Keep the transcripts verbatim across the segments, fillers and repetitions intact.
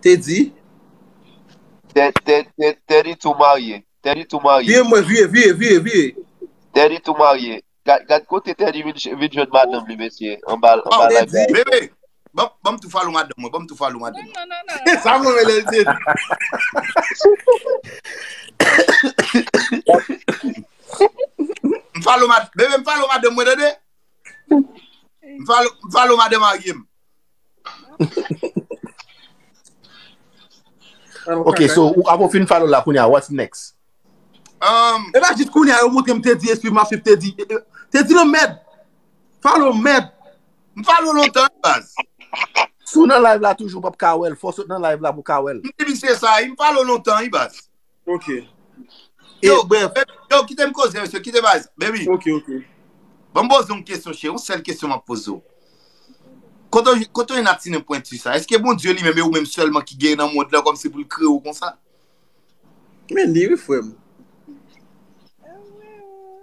Teddy. Teddy tou marye. Teddy tou marye. Vire mwen, vire, vire, vire, vire. Teddy tou marye. Gad, gad kote Teddy vin, vin jwenn madanm li, mesye. Anba, anba Teddy. Lagay. Bebe, ban ban m tou follow madanm mwen, ban m tou follow madanm mwen. Non, non, non. Sa mwen rele l Teddy. M follow mad, bebe, m follow madanm mwen, tande? M follow, m follow madanm marye m. Ok, so ou- apre w fin follow la kounye a, what's next? Um, E pa jis kounye a yo montre m Teddy e swiv, m ap swiv Teddy. E, e, Teddy nan mèd. Follow mèd. M follow lontan, baz. Si w nan live la toujou, w p ap ka wè l. Fò w sot nan live la pou w ka wè l. M te misye sa, m follow lontan, wi, baz. Ok. Yo, E, bref. Yo, kite m koze, mesye, kite baz. Baby, Ok, ok. ban m poze yon kesyon, cheri. Yon sèl kesyon m ap poze w. Kote w- kote w jwenn tinen pwenti sa? Èske Bondye li menm e ou menm sèlman ki genyen nan mond lan kòmsi pou l kreye w konsa? Men li wi frè m.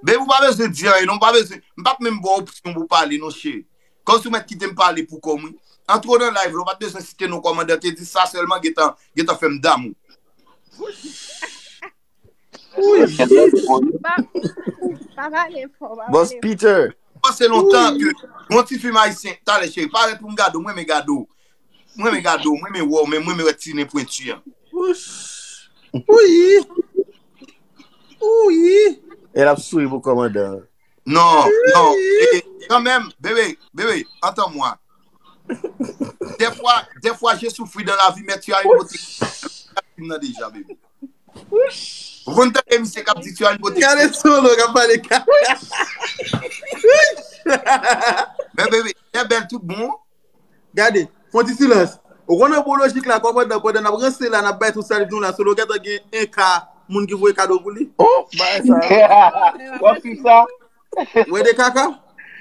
Baby, ou pa bezwen di anyen, non, ou pa bezwen. M p ap menm ba w opsyon pou w pale, non, cheri. Kòmsi w mèt kite m pale pou kò m, wi. Antre w nan live la, ou pa t bezwen site non kòmandan Teddy, sa sèlman gentan, gentan fè m damou. Pa pa pale fò, pa Boss pale fò. Peter, Panse lontan ke yon ti fim ayisyen, talè cheri, parèt pou m gade w, mwen men gade w. Mwen men gade w, mwen men wè w, men mwen men wè tinen pwenti an. Wi. Wi. e l ap souri pou kòmandan. Non, non. E, kanmenm, bebe, bebe, antan mwa. Des fois, des fois, j'ai souffri dans la vie, mais tu as une beauté. Nan deja, bebe. Ou konn tande misye k ap di tu as une beauté. Gade Solo k ap pale ka. Men bebe, lè bèl tout bon. Gade, fon ti silans. Ou konnen bon lojik la, kòmandan, pandan n ap ranse la, n ap bay tout sa li di nou la, Solo gentan gen en ka moun ki voye kado pou li. Oh, bay sa. W ap swiv sa? Wè de kaka?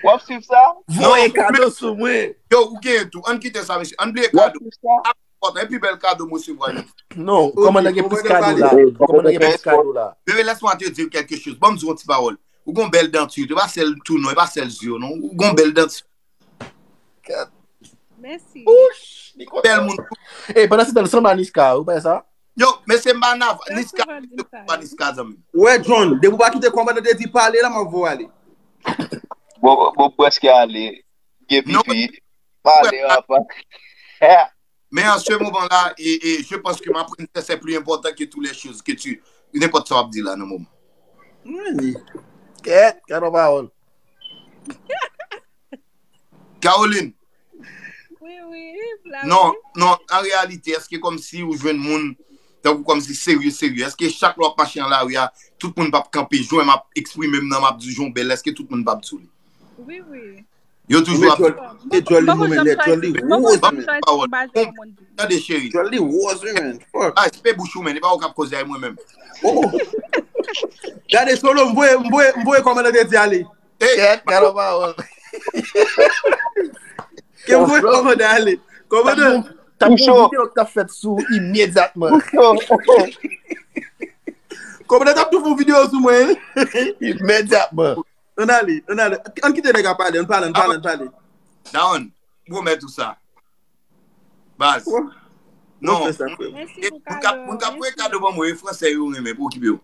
W ap swiv sa? Voye kado sou mwen. Yo, ou gen tou. Ann kite sa, mesye. Ann bliye W ap kado. swiv sa? Pòtan, epi bèl kado m resevwa yo. Non, kòmandan gen plis kado la. Kòmandan Kòmandan gen gen plis kado la. Bebe, laisse-moi te dire quelque chose. Ban m di yon ti pawòl. Ou gon bèl danti, e pa sèl tou non, e pa sèl zye w non. Ou gon bèl danti. Mèsi. Bèl moun. E pandan se tan, l sanble a Niska, ou pa sa? Yo, mesye, m pa nan Yo Niska, souvan di m sa. pa Niska, zanmi. Wè John, depi w pa kite kòmandan te di pale la, m ap voye ale. Bon, bon, prèske ale. Gen Non, pipi. Pale apa. Mais en ce moment-là, et, et je pense que ma princesse est plus importante que toutes les choses que tu, n'importe ça w ap di la nan moman. Wi. Kèt, kado pawòl. Caroline, Wi, wi, la non, wi. Non, an reyalite, èske kòmsi ou jwenn moun, tankou kòmsi serye, serye, èske chak lè w ap mache nan lari a, tout moun p ap kanpe, jan m ap eksprime m nan, m ap di jan w bèl, èske tout moun p ap di w li? Wi, wi. Yo toujou ap. E djòl li mwen, men lè djòl li woz, men. Tande, cheri. Djòl li woz, wi, men. Fuck. Ah, se bouch ou, men. E pa ou k ap koze ak mwen menm. Oh. Gade Solo, m voye, m voye, m voye kòmandan te di ale. Kèt, kado pawòl. Ke m voye kòmandan ale. Kòmandan. Tap yon videyo k t ap fèt sou imedyatman. Kòmandan t ap tou fè yon videyo sou mwen. Imedyatman. Ann ale, ann ale. Ann kite nèg la pale, ann pale, ann pale, ann pale. Dawon, pwomèt ou sa. Baz. Non. Mwen fè sa, frè. Mèsi E pou moun k ap kado. moun k ap voye kado ban mwen, e fransè yo renmen, pa okipe yo.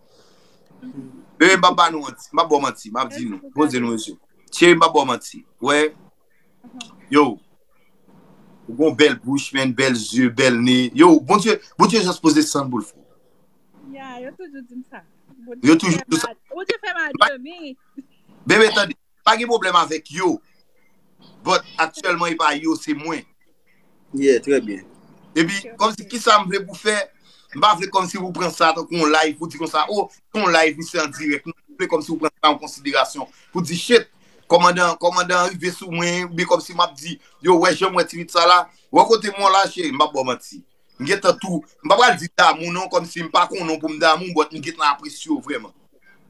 Bebe, m p ap ba nou manti, m p ap ba w manti, m ap di nou, poze nou mesye. Cheri, m p ap ba w manti. Wè, yo, ou gon bèl bouch, men, bèl zye, bèl ne. Yo, Bondye, Bondye jis poze san l pou l fè. Ya, yo toujou di m sa. Yo toujou di sa. Bondye fè m a demi. Bebe, tande, pa gen pwoblèm avèk yo. But aktyèlman, e pa yo, se mwen. Yeah, trè byen. Epi, kòmsi ki sa m vle pou fè, m pa vle kòmsi pou pran sa tankou yon live, pou di konsa, oh, se yon live, misye an dirèk. Non, m vle kòmsi pou pran sa an konsiderasyon. Pou di, shit, kòmandan, kòmandan rive sou mwen, oubyen kòmsi m ap di, yo, wè, jan m wè ti vit sa la, wè kote m wè la, cheri, m p ap ba w manti. M gentan tou, m pa pral di damou non, kòmsi m pa konnen w pou m damou, but m gentan apresye w vrèman.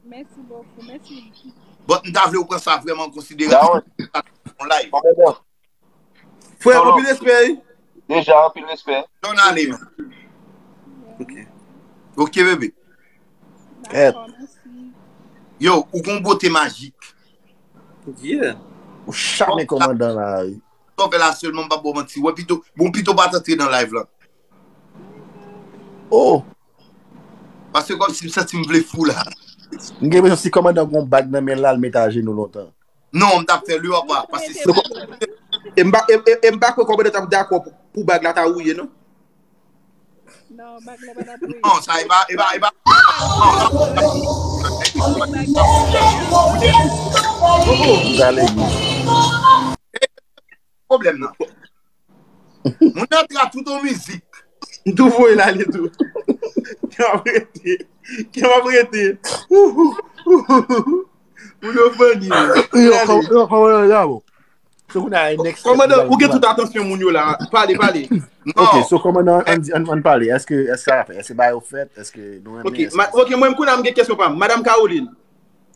Mèsi bokou, mèsi. But m ta vle w pran sa vrèman an konsiderasyon. Yon live. Kòmandan. Frè, anpil respè, wi. Deja, anpil respè. Donn ale, man. Ok. Ok, bebe. Kèt. Dakò, mèsi. Yo, ou gon bote majik. Yeah. Ou chape kòmandan la, wi. Sa w fè la sèlman, m p ap ba w manti. Wè, pito, bon, pito pa t antre nan live la. Oh, Paske kòm si m santi m vle fou la. M gen enpresyon si kòmandan gon bag nan men l la, l met ajenou lontan. Non, m t ap fè l wi, papa. Paske si E m pa e- e- e m pa kwè kòmandan t ap dakò pou, pou bag la ta wouye, non. Non, bag la pa t ap wouye. Non, sa e pa e pa e pa. Dale. Pwoblèm nan. Moun nan tra tout an mizik. M tou voye l ale tou. Kè m ap rete. Kè m ap rete. Moun yo funny. Yo, kòm- yo, kòmandan, ya, bon. So kounye a next. Kòmandan, ou gen tout atansyon moun yo la. Pale, pale. Ok, so kòmandan, ann di- ann ann pale. Èske èske sa fè? Èske bagay yo fèt? Èske nou renmen? Ok, ma- ok, mwen kounye a m gen kesyon pa m. Madam Caroline,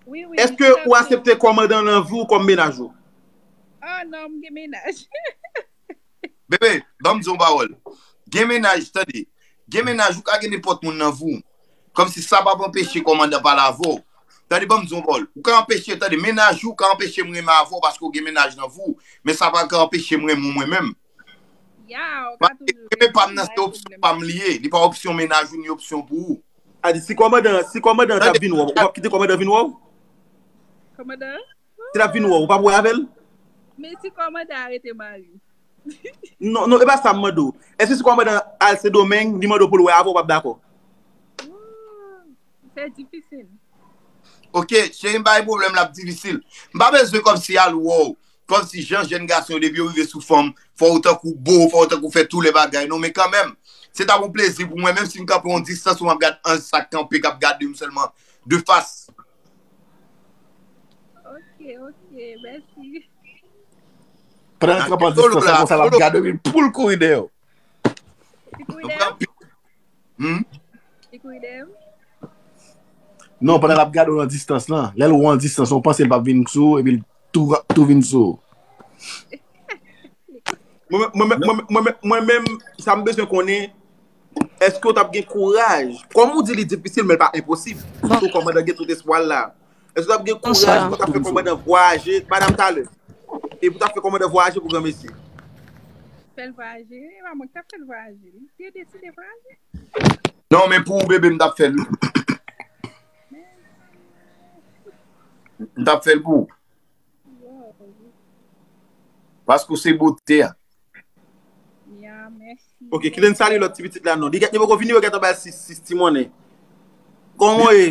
Wi, wi. èske ou aksepte kòmandan nan vi w kòm mennaj ou? Ah non, m gen mennaj. Bebe, ban m di yon pawòl. Gen mennaj, tande. Gen mennaj, ou ka gen nenpòt moun nan vi w. Kòmsi sa p ap anpeche kòmandan pale avè w. Tande, ban m di yon pawòl. Ou ka anpeche, tande, mennaj ou ka anpeche m renmen avè w paske w gen mennaj nan vi w. Men sa pa ka anpeche m renmen w mwen menm. Ya, ou ka toujou. Renmen pa m nan se opsyon pa m li ye. Li pa opsyon mennaj ou ni opsyon pou ou. A di, si kòmandan, si kòmandan t ap vin wè w, ou p ap kite kòmandan vin wè w? Kòmandan? Si l ap vin wè w, ou p ap wè avè l? Men si kòmandan a rete mari m. Non, non, e pa sa m mande w. Èske si kòmandan al Sendomeng, li mande w pou l wè avè w, ou p ap dakò? Ooh, se difisil. Ok, cheri, m pa gen pwoblèm, l ap difisil. M pa bezwen kòmsi al wè w. Kòmsi jan jèn gason yo, depi yo rive sou fanm, fò w tankou bo, fò w tankou fè tou lè bagay. Non, men kanmenm, se ta yon plezi pou mwen, menm si m kanpe yon distans, ou m ap gad anj sa k kanpe, k ap gade m sèlman de fas. Ok, ok, mèsi. Pandan l kanpe an distans la, konsa l ap gade w, epi l poul kouri dèyè w. Li kouri dèyè m? Hmm? Li kouri dèyè m? Non, pandan l ap gade w nan distans lan. Lè l wè w an distans, ou panse l p ap vin sou ou, epi l tou, tou vin sou ou. Mwen, mwen, mwen, mwen, mwen, mwen menm, sa m bezwen konnen, èske w t ap gen kouraj? Kòm ou di li difisil, men l pa enposib. Tou kòmandan gen tout espwa l la. Èske w t ap gen kouraj pou w t ap fè kòmandan vwayaje, madanm talè? E pou w t ap fè kòmandan vwayaje pou granmesi? Fè l vwayaje, e pa mwen ki t ap fè l vwayaje. Li te deside vwayaje. Non, men pou ou, bebe, m t ap fè l wi. M t ap fè l pou ou. Wow. Paske w se bote a. Ya, mèsi. Ok, kite n salye lòt ti pitit la non. Li gèt, li poko vini, yo gèt anba sis, sis ti monnen. Kòman w ye?